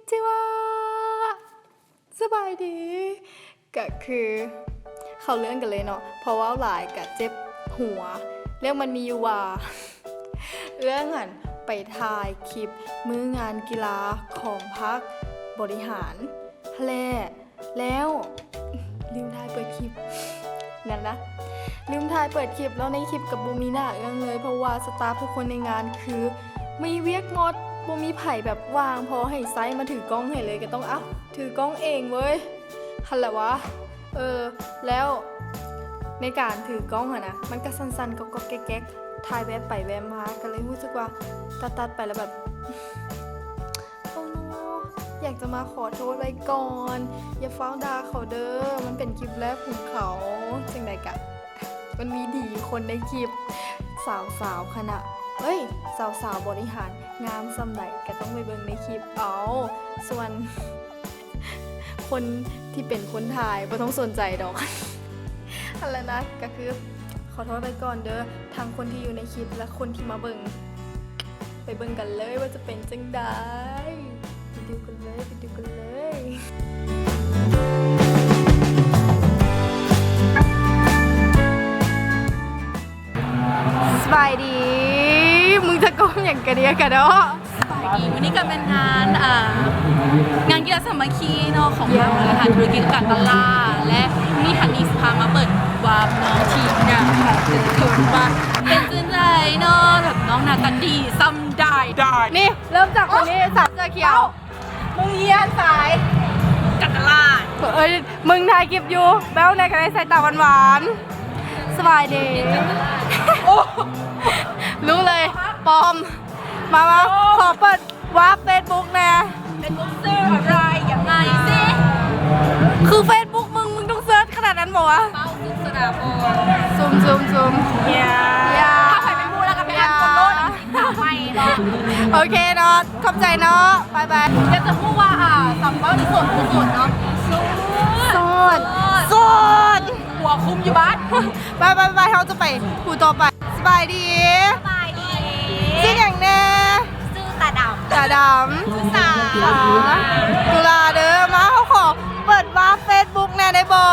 ເຈວ່າ ສະບາຍດີ ກະຄືເຂົ້າເລື່ອງກັນເລີຍເນາະ ເພາະເວົ້າຫຼາຍກະເຈັບຫົວ. ເລື່ອງມັນມີຢູ່ວ່າ ເອື້ອງຫັ້ນໄປຖ່າຍຄລິບມື້ງານກິລາຂອງພັກບໍລິຫານຫັ້ນແຫຼະ ແລ້ວລືມຖ່າຍເປີດຄລິບ ນັ້ນນະ ລືມຖ່າຍເປີດຄລິບ ແລ້ວໃນຄລິບກະບໍ່ມີໜ້າເອື້ອງເລີຍ ເພາະວ່າສະຕາຟທຸກຄົນໃນງານຄືມີວຽກໝົດ ບໍ່ມີໃຜແບບວ່າງພໍໃຫ້ໃຊ້ມາຖືກ້ອງໃຫ້ເລີຍ ກະຕ້ອງ ເອົ້າ ຖືກ້ອງເອງເວີຍ ຫັ້ນແຫຼະວະ. ເອີ ແລ້ວໃນການຖືກ້ອງຫັ້ນນະ ມັນກະສັ່ນໆ ກອກໆ ແກກໆ ຖ່າຍແວບໄປແວບມາ ກະເລີຍຮູ້ສຶກວ່າຕັດໆ ໄປແລ້ວແບບ ໂອ້ໂນ ຢາກຈະມາຂໍໂທດໄວ້ກ່ອນ ຢ່າຟ້າວດ່າເຂົາເດີ ມັນເປັນຄລິບແລກຂອງເຂົາ. ຈັ່ງໃດກະ ມັນມີດີຄົນໃນຄລິບ ສາວໆ ຄະນະ ເອີຍ ສາວໆ ບໍລິຫານ ງາມສ່ຳໃດກະຕ້ອງໄປເບິ່ງໃນຄລິບເອົາ. ສ່ວນຄົນທີ່ເປັນຄົນຖ່າຍບໍ່ຕ້ອງສົນໃຈດອກ ຫັ້ນແຫຼະນະ ກະຄື ຂໍໂທດໄວ້ກ່ອນເດີ ທັງຄົນທີ່ຢູ່ໃນຄລິບ ແລະ ຄົນທີ່ມາເບິ່ງ. ໄປເບິ່ງກັນເລີຍວ່າຈະເປັນຈັ່ງໃດ ໄປດູກັນເລີຍ ໄປດູກັນເລີຍ. ສະບາຍດີ ມຶງຈະກົ້ມຫຍັງກະເດຍກະເນາະ. ສະບາຍດີ ມື້ນີ້ກະແມ່ນງານ ອ່າ ງານກິລາສາມັກຄີເນາະ ຂອງ ເຢ້ ພາກບໍລິຫານທຸລະກິດການຕະຫຼາດ ແລະ ມື້ນີ້ຫັ້ນນີ້ຊິພາມາເປີດວາບເນາະ ທີ່ງານ ວ່າເປັນຈັ່ງໃດເນາະ ແບບນ້ອງໜ້າຕາດີສ່ຳໃດ. ນີ້ ເລີ່ມຈາກຄົນນີ້ ສາວເສື້ອຂຽວ ມຶງຮຽນສາຍການຕະຫຼາດ ເອີຍ ມຶງຖ່າຍຄລິບຢູ່ ແປ້ວແດ່ກະໄດ້ ສາຍຕາຫວານໆ. ສະບາຍດີ ໂອ້ ຮູ້ເລີຍ ປອມ. ມາ ມາ ຂໍເປີດວາບເຟສບຸກແດ່. ເຟສບຸກຊື່ອະໄລ ຍັງໄງຊິ? ຄືເຟສບຸກມຶງ ມຶງຕ້ອງເສີດຂະໜາດນັ້ນບໍ່ວະ? ເປົ້າ ສຸກສະດາພອນ ຊຸມ ຊຸມ ຊຸມ ຢ່າ ຢ່າ ຖ້າໃຜເປັນໝູ່ແລ້ວກະໄປອ່ານກົດໂລດ ຕິດຕາມໃໝ່ເນາະ. ໂອເຄເນາະ ຂອບໃຈເນາະ ບາຍບາຍ. ຢາກຈະຮູ້ວ່າ ອ່າ ສາວເປົ້ານີ້ໂສດບໍ່ໂສດເນາະ? ໂສດ ໂສດ ໂສດ ຜົວຄຸມຢູ່ບ້ານ. ໄປ ໄປ ໄປ ເຮົາຈະໄປຜູ້ຕໍ່ໄປ. ສະບາຍດີ ສະບາຍດີ ຊື່ຫຍັງແດ່? ຊື່ຕາດຳ ຕາດຳ ຊື່ສາ ສາ ຕຸລາເດີ. ມາ ເຮົາຂໍເປີດວາບເຟສບຸກແດ່ໄດ້ບໍ່?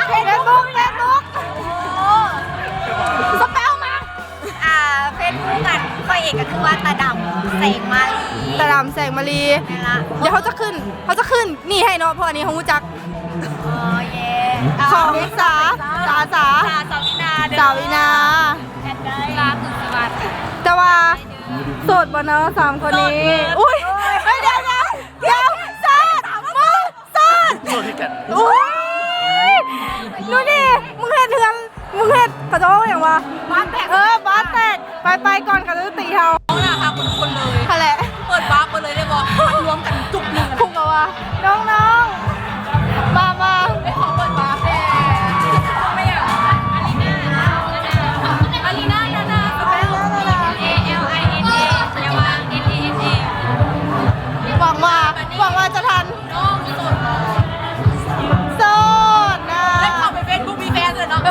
ເຟສບຸກ ເຟສບຸກ ສະເປວມາ. ອ່າ ເຟສບຸກ ອັນ ຂ້ອຍເອງກະຄືວ່າ ຕາດຳ ແສງມາລີ ຕາດຳ ແສງມາລີ. ແມ່ນລະ ດຽວເຮົາຈະຂຶ້ນ ເຮົາຈະຂຶ້ນນີ້ໃຫ້ເນາະ ເພາະອັນນີ້ເຮົາຮູ້ຈັກ. ອໍ ເຢ້ ຂອງສາ ສາ ສາ ສາ ສາວິນາເດີ ສາວິນາ ແອດໄດ້ ລາຄືສະຫວັດ. ແຕ່ວ່າໂສດບໍ່ເນາະ ສາມຄົນນີ້? ໂສດເບີດ. ອຸ້ຍ ເຮີ້ຍ ດຽວ ດຽວ ດຽວ ໂສດ ໂສດ ໂສດຄືກັນ. ອຸ້ຍ ນູນີ້ ມຶງເຮັດເຮືອນ ມຶງເຮັດ ເຂົາເຈົ້າເວົ້າຫຍັງວະ? ບ້ານແຕກ ເອີ ບ້ານແຕກ. ໄປ ໄປກ່ອນ ເຂົາຈະຕີເຮົາ. ເອົາໜ້າຫາຄົນໆເລີຍ ຫັ້ນແຫຼະ ເປີດວາບເບີດເລີຍໄດ້ບໍ່? ລວມກັນຈຸກໜຶ່ງ ຄຸມກະວ່າ ນ້ອງໆ ມາ ມາ ໄປຂໍເປີດວາບແດ່. ອາລີນາ ອາລີນາ ນານາ ສະເປວ A L I N A ຢ່າວ່າ N A N A. ຫວັງວ່າ ຫວັງວ່າຈະທັນ. ໂສດນະ ໄດ້ເຂົ້າໄປເຟສບຸກມີແຟນແລ້ວເນາະ.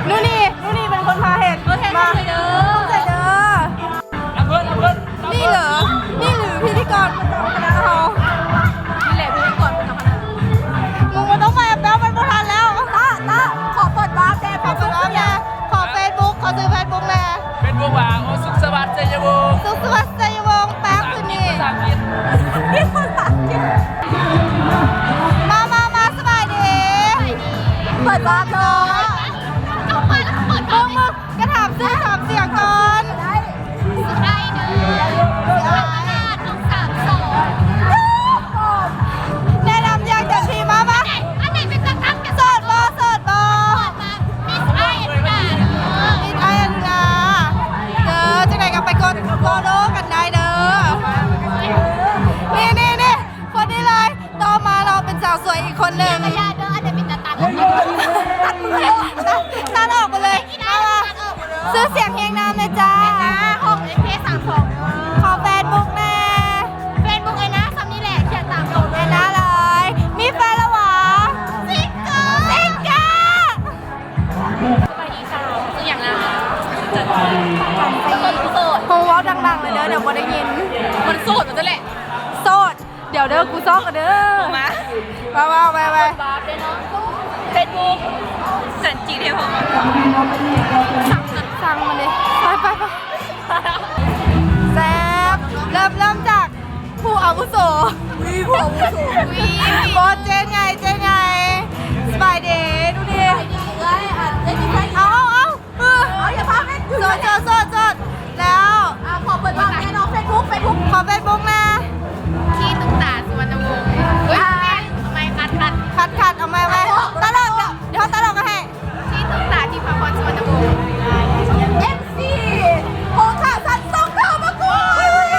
ນູນີ້ ນູນີ້ເປັນຄົນພາເຮັດ. ໂອເຄ ມາ ຂອບໃຈເດີ ຂອບໃຈເດີ. ນີ້ເຫຼື ນີ້ຫຼືພິທີກອນປະຈຳຄະນະເຮົາ. ນີ້ແຫຼະພິທີກອນປະຈຳຄະນະ. ມຶງບໍ່ຕ້ອງມາແອັບແລ້ວ ມັນບໍ່ທັນແລ້ວ. ຕາ ຕາ ຂໍເປີດວາບແດ່ ຂໍເປີດວາບແດ່ ຂໍເຟສບຸກ ຂໍຊື່ເຟສບຸກແດ່. ເຟສບຸກວ່າ ໂອ ສຸກສະຫວັດ ໄຊຍະວົງ ສຸກສະຫວັດ ໄຊຍະວົງ. ແປຄືນີ້ ພາສາອັງກິດ ພາສາອັງກິດ. ມາ ມາ ມາ ສະບາຍດີ ເປີດວາບເນາະ. ເບິ່ງ ເບິ່ງ ກະຖາມຊື່ຖາມສຽງກ່ອນ. ສະບາຍດີ ສະຫວັດ ສາມສອງ ແນະນຳຢ່າງເຕັມທີ່. ມາ ມາ ອັນໃດເປັນຕາກັກ ໂສດບໍ່ ໂສດບໍ່? ມິດໄອອະນຸນາ ມິດໄອອະນຸນາເດີ. ຈັ່ງໃດກະໄປກົດຟອລໂລກັນໄດ້ເດີ. ນີ້ ນີ້ ນີ້ ຄົນນີ້ເລີຍ. ຕໍ່ມາເນາະ ເປັນສາວສວຍອີກຄົນໜຶ່ງ. ຢ່າເດີ ອັນໃດເປັນຕາຕັດ ຕັດອອກໝົດເລີຍ. ມາ ມາ ຊື່ສຽງຮຽງນາມແດ່ຈ້າ. ຫ້ອງເອັມພີສາມສອງເດີ. ຂໍເຟສບຸກແດ່ ເຟສບຸກເອນາ ສ່ຳນີ້ແຫຼະ ຂຽນຕາມໂດນເລີຍ ເອນາເລີຍ. ມີແຟນແລ້ວຫວາ? ຊິງເກີ ຊິງເກີ. ສະບາຍດີສາວ ຊື່ຫຍັງນະ? ຈັນຊີ. ໂຫ ເວົ້າດັງໆເລີຍເດີ ດຽວບໍ່ໄດ້ຍິນ. ມັນໂສດວ່າຊັ້ນແຫຼະ. ໂສດ. ດຽວເດີ ກູຊອກກັນເດີ. ມາ ມາ ມາ ໄປ ໄປ. ເຟສບຸກ ສັນຈິເທວ ສັ່ງ ສັ່ງມັນເດ້. ໄປ ໄປ ໄປ. ແຊບ. ເລີ່ມ ເລີ່ມຈາກຜູ້ອາວຸໂສ. ອຸ້ຍ ຜູ້ອາວຸໂສ. ອຸ້ຍ ບໍ່ ເຈ້ໃຫຍ່ ເຈ້ໃຫຍ່. ສະບາຍດີ ດູດີ. ເອົາ ເອົາ ເອົາ. ເອີ ເອົາ ຢ່າພາເຟສບຸກ. ໂສດ ໂສດ ໂສດ ໂສດ ແລ້ວ. ອ່າ ຂໍເປີດບອກແນ່ເນາະ ເຟສບຸກ ເຟສບຸກ. ຂໍເຟສບຸກແນ່. ທີ່ຕຸກຕາ ສຸວັນນະວົງ. ອຸ້ຍ ອ່າ ເອົາໃໝ່ ຄັດ ຄັດ ຄັດ ຄັດ ເອົາໃໝ່ ເອົາໃໝ່. ຕັດອອກ ດຽວ ດຽວຕັດອອກໃຫ້. ທີ່ຕຸກຕາ ທິບພາພອນ ສຸວັນນະວົງ. ເອັມຊີ ໂອຄາ ສັນ ສົ່ງເຂົ້າມາກ່ອນ.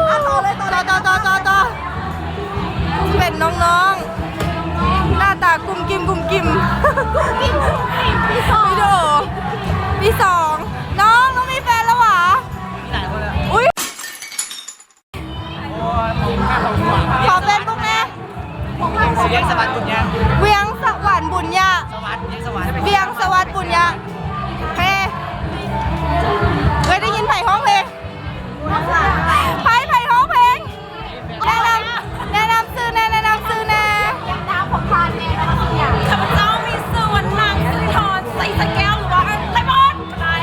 ອ່າ ຕໍ່ເລີຍ ຕໍ່ເລີຍ ຕໍ່ ຕໍ່ ຕໍ່ ຕໍ່ ຕໍ່. ເປັນນ້ອງໆ ໜ້າຕາກຸ້ມກິ້ມກຸ້ມກິ້ມ. ກຸ້ມກິ້ມກຸ້ມກິ້ມ ປີສອງ ວິດີໂອ ປີສອງ. ນ້ອງ ນ້ອງມີແຟນແລ້ວຫວາ? ອຸ້ຍ ຂໍເຟສບຸກແນ່. ວຽງສະຫວັນບຸນຍະ ວຽງສະຫວັນບຸນຍະ ສະຫວັນ ວຽງສະຫວັນບຸນຍະ. ໂອເຄ ເຄີຍໄດ້ຍິນໃຜຮ້ອງເພງ? ໃຜ ໃຜຮ້ອງເພງ? ແນະນຳ ແນະນຳຊື່ແນ່ ແນະນຳຊື່ແນ່. ຂ້າພະເຈົ້າມີຊື່ວ່າ ນາງ ສິລິທອນ ໄຊສະແກ້ວ ຫຼືວ່າ ເລມອນ ໄດ້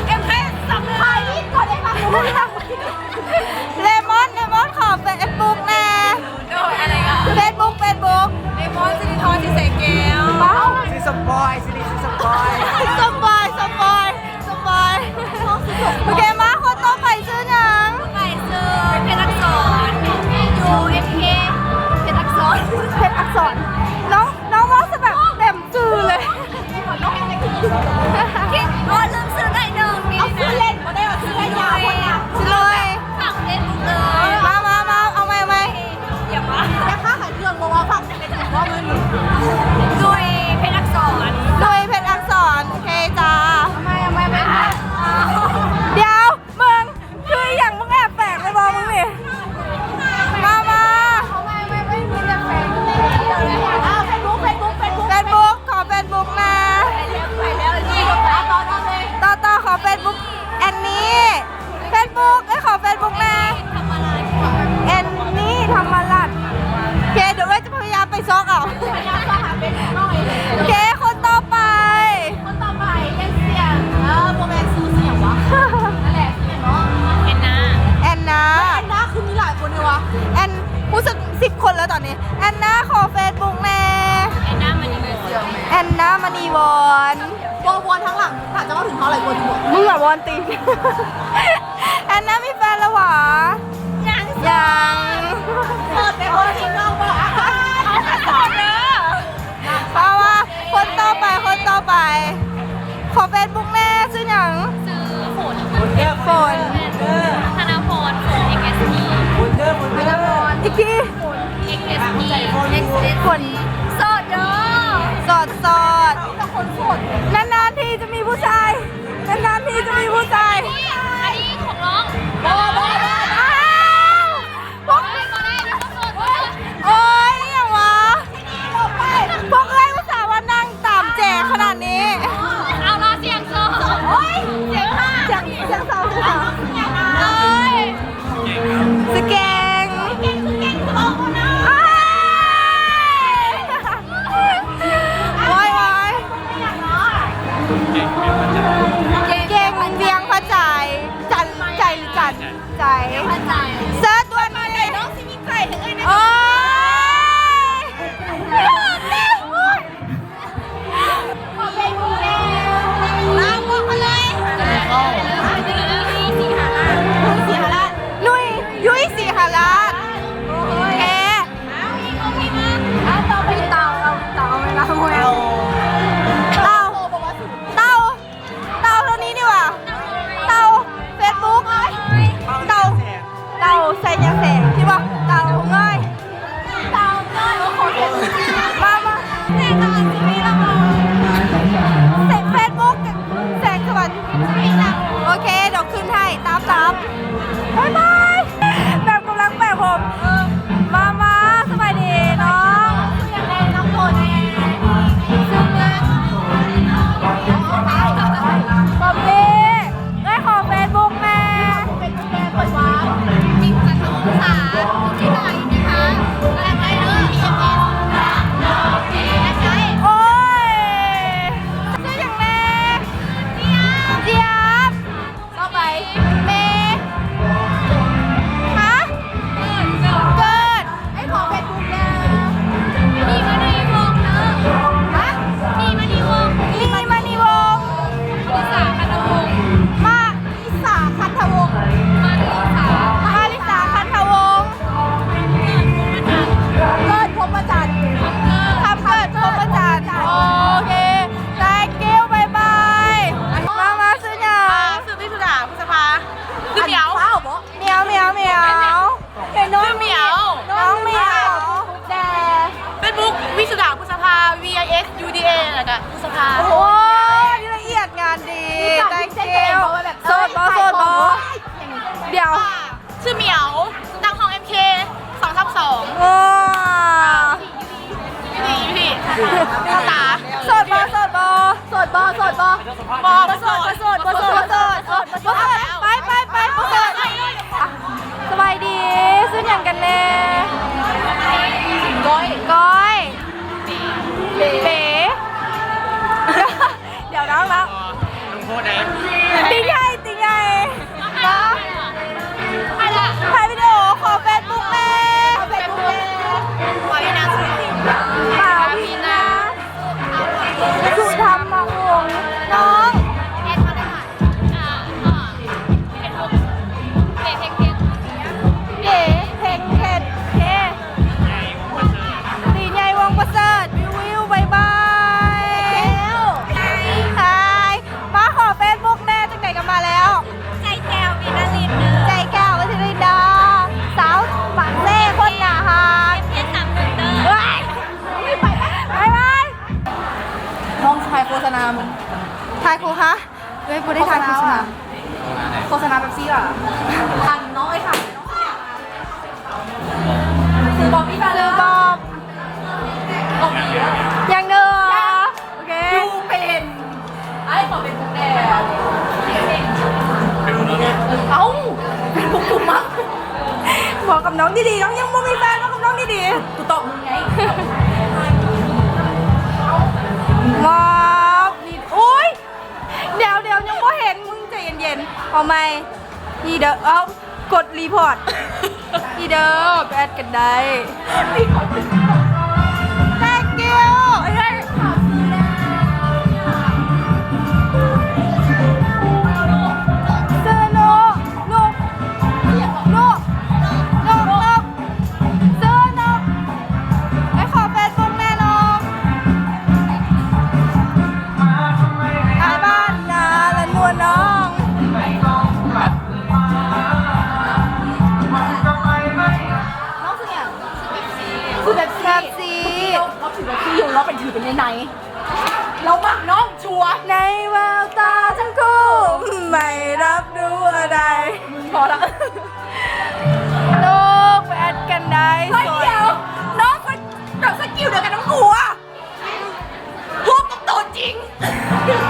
ເອັມເພສ ສຳໄພ ກໍໄດ້ມາ ເລມອນ ເລມອນ ຂໍເຟສບຸກແນ່. ໂດຍ ອະໄລກໍ ເຟສບຸກ ເຟສບຸກ ເລມອນ ສິລິທອນ ສີແສງແກ້ວ. ຊື່ສົມປອຍ ສິລິ ຊື່ສົມປອຍ ສົມປອຍ ສົມປອຍ ສົມປອຍ. ໂອເຄ ມາ ຄົນຕໍ່ໄປຊື່ຫຍັງ? ຕໍ່ໄປຊື່ ເພັດອັກສອນ ຢູ ເອັມ ເຄ ເພັດອັກສອນ ເພັດອັກສອນ. ນ້ອງ ນ້ອງເວົ້າຊະແບບເຕັມຊື່ເລີຍ. ໂອ້ ລືມຊື່ໜ້ອຍໜຶ່ງ. ເອົາຊື່ເຫຼັ້ນ ບໍ່ໄດ້ວ່າຊື່ເຫຼັ້ນຍາວ. ຊື່ລຸຍ ຝາກເຟສບຸກເລີຍ. ມາ ມາ ມາ ເອົາໃໝ່ ເອົາໃໝ່. ຢ່າມາ ແມ່ຄ້າຂາຍເຄື່ອງ ບໍ່ວ່າຝາກເຟສບຸກ ເວົ້າເລີຍ. ລຸຍ ເພັດອັກສອນ ລຸຍ ເພັດອັກສອນ. ໂອເຄຈ້າ. ເອົາໃໝ່ ເອົາໃໝ່ ເອົາໃໝ່. ດຽວ ມຶງ ຄືອີ່ຫຍັງ ມຶງແອບແຝງໄວ້ບໍ່ມຶງນີ້? ມາ ມາ ເອົາໃໝ່ ເອົາໃໝ່ ເອົາໃໝ່. ມີແຕ່ແຝງ. ເອົາເຟສບຸກ ເຟສບຸກ ເຟສບຸກ ເຟສບຸກ ຂໍເຟສບຸກແນ່. ໄປແລ້ວ ໄປແລ້ວ. ຕໍ່ ຕໍ່ ຕໍ່ ຂໍເຟສບຸກແອນນີ. ເຟສບຸກ ເອີຍ ຂໍເຟສບຸກແນ່. ແອນນີ ທຳມະລັດ. ໂອເຄ ດຽວເອື້ອຍຈະພະຍາຍາມໄປຊອກເອົາ. ໂອເຄ ຄົນຕໍ່ໄປ ຄົນຕໍ່ໄປ ເຮັດສຽງ ເອີ ບໍ່ແມ່ນຊື່ສຽງຫວາ? ນັ້ນແຫຼະ ຊື່ຫຍັງເນາະ? ແອນນາ ແອນນາ. ແອນນາຄືມີຫຼາຍຄົນເດວະ. ແອນ ຮູ້ສຶກສິບຄົນແລ້ວຕອນນີ້. ແອນນາ ຂໍເຟສບຸກແນ່. ແອນນາ ມະນີວອນ ແອນນາ ມະນີວອນ. ບໍ່ ວອນທາງຫຼັງ ຖ້າຈະເວົ້າເຖິງເຮົາຫຼາຍຄົນ. ມຶງລະວອນຕີນ. ແອນນາມີແຟນແລ້ວຫວາ? ຍັງ ຍັງ. ໂສດແຕ່ບໍ່ເຫັນນ້ອງບໍ່ອາຍ. ໂສດເດີ. ເອົາວ່າ ຄົນຕໍ່ໄປ ຄົນຕໍ່ໄປ ຂໍເຟສບຸກແນ່. ຊື່ຫຍັງ? ຊື່ຝົນ ຝົນ ແມ່ນ ທະນາພອນ ຝົນ ເອັກເອັສພີ ຝົນເດີ ຝົນເດີ ອີກທີ ຝົນ ເອັກເອັສພີ ຝົນ ໂສດເດີ ໂສດ ໂສດ. ນານໆ ທີຈະມີຜູ້ຊາຍ ນານໆ ທີຈະມີຜູ້ຊາຍ. ອັນນີ້ຂອງນ້ອງ. ບໍ່ ບໍ່ ບໍ່ ອ້າວ ພວກ ບໍ່ໄດ້ ບໍ່ໄດ້ ບໍ່ໄດ້. ໂອ້ຍ ອີ່ຫຍັງຫວາ? ພວກເອື້ອຍອຸດສ່າວ່ານັ່ງຕາມແຈຂະໜາດນີ້. ເອົາລະ ສຽງສອງ. ໂອ້ຍ ສຽງຫ້າ ສຽງ ສຽງສອງ ສຽງສອງ. ໂອ້ຍ ສະເກັງ ສະເກັງ ສະເກັງ ສະເກັງ. ອ້າຍ ໂອ້ຍ ໂອ້ຍ. ເກັ່ງ ວຽງພະຈັນ ຈັນ ໃຈ ຈັນ ໃຈ ເຊີດດ່ວນ. ໂອ້ຍ ມາບອກມາເລີຍ. ນຸ້ຍ ຍຸ້ຍ ສີຫາລາດ. ໂອເຄ ເຕົາ ເຕົາ ເຕົາ ເຕົາ ເຕົາ ເຕົາ ເຕົາ ເຕົາ ເຕົາ ເທົ່ານີ້ນີ້ຫວາ? ເຕົາ ເຟສບຸກ ເຕົາ ເຕົາ ໄຊຍະແສງ ທີ່ວ່າເຕົາເງີຍ ເຕົາເງີຍ ມາ ຊື່ໝຽວ ຕັ້ງຫ້ອງເອັມເຄ ສອງສາມສອງ. ວ້າ ຢູ່ພີ້ ຢູ່ພີ້ ຕາ ໂສດບໍ່? ໂສດບໍ່? ໂສດບໍ່? ໂສດບໍ່? ບໍ່ ບໍ່ໂສດ ບໍ່ໂສດ ບໍ່ໂສດ ບໍ່ໂສດ ບໍ່ໂສດ ບໍ່ໂສດ ໄປ ໄປ ໄປ ບໍ່ໂສດ. ສະບາຍດີ ຊື່ຫຍັງກັນແດ່? ກ້ອຍ ກ້ອຍ ເບ ດຽວນະ ລະ ລົງໂທດໄດ້ ຕີໃຫຍ່ ຕີໃຫຍ່ ມາ ຖ່າຍວິດີໂອ ຂໍເຟສບຸກແດ່ ເຟສບຸກແດ່ ປາວິນາ ປາວິນາ ສຸທຳມະວົງ ນ້ອງ ແອັດມາໄດ້ ອ່າ ເຟສບຸກ ເບເພັງເພັນ ເບເພັງເພັນ ເຄ ຕີໃຫຍ່ ວົງປະເສີດ ວິວ ວິວ ບາຍບາຍ ຮາຍ ມາຂໍເຟສບຸກແດ່ ຈັ່ງໃດກໍມາແລ້ວ ໃຈແກ້ວ ວິນາລິນ ໃຈແກ້ວ ວັດທະລິນດາ ສາວປາກເຊ ຄົນໜ້າຮັກ ເພດສາມໜຶ່ງເດີ ບາຍບາຍ ນ້ອງຖ່າຍໂຄສະນາ ຖ່າຍໂຄ ຮະ? ເອີຍ ບໍ່ໄດ້ຖ່າຍໂຄສະນາ ໂຄສະນາເປັບຊີຫວາ? ອັນນ້ອງເອີຍ ຖາມ ຊື້ບອມ ມີແຟນແລ້ວ ຊື້ບອມ ຍັງເດີ ໂອເຄ ຢູ່ເປັນ ອ້າຍຂໍເປັນແຟນ ເອົ້າ ເປັນພວກກູມັກ ບອກກັບນ້ອງດີໆ ນ້ອງຍັງບໍ່ມີແຟນ ບອກກັບນ້ອງດີໆ ກູຕອບມຶງໄງ ວ້າວ ໂອ້ຍ ດຽວໆ ຍັງບໍ່ເຫັນ ມຶງໃຈເຢັນໆ ເອົາໃໝ່ ນີ້ເດີ ເອົາ ກົດຣີພອດ ນີ້ເດີ ໄປແອັດກັນໄດ້ Thank you ເຊີນໂນ ໂນ ໂນ ໂນ ໂນ ເຊີນເນາະ ໄປຂໍເຟສບຸກແນ່ນ້ອງ ອ້າຍບ້ານນາລະນວນນ້ອງ ນ້ອງຊື່ຫຍັງ? ຊື່ເປັບຊີ ເປັບຊີ ເຮົາຖືເປັບຊີຢູ່ ເຮົາເປັນຖືເປັນໃນໆ ເຮົາມັກນ້ອງ ຊົວ ໃນແວວຕາທັງຄູ່ ໄມ່ຮັບຮູ້ອະໄລ ພໍລະ ລູກໄປແອັດກັນໄດ້ ເຮີ້ຍ ສວຍ ດຽວ ນ້ອງ ແບບສະກິວດຽວກັນກັບກູອະ ຮູບກັບໂຕຈິງ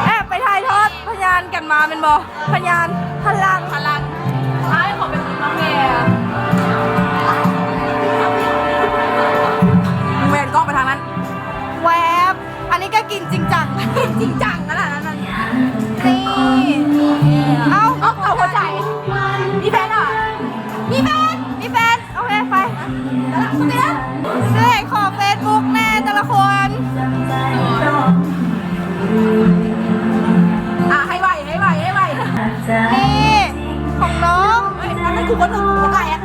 ແອບໄປຖ່າຍທອດພະຍານກັນມາແມ່ນບໍ່? ພະຍານ ພະລັງ ພະລັງ ອ້າຍ ຂໍເປັນອີກນ້ອງແດ່ ແວ່ນກ້ອງໄປທາງນັ້ນ ແວບ ອັນນີ້ກໍກິນຈິງຈັງ ກິນຈິງຈັງນັ້ນແຫຼະ ນັ້ນ ນີ້ ເອົ້າ ເອົາ ເອົາຫົວໃຈ ມີແຟນແລ້ວຫວາ? ມີແຟນ ມີແຟນ ໂອເຄ ໄປ ໄປລະ ໄປລະ ເຮີ້ຍ ຂໍເຟສບຸກແນ່ແຕ່ລະຄົນ ອ່ະ ໃຫ້ໄວ ໃຫ້ໄວ ໃຫ້ໄວ ນີ້ ຂອງນ້ອງ ເຮີ້ຍ ມັນຄືຄົນອື່ນ ບໍ່ກ້າແອັດ ເ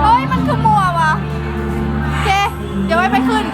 ຮີ້ຍ ມັນຄືມົວຫວາ? ໂອເຄ ດຽວໄວ້ໄປຂຶ້ນ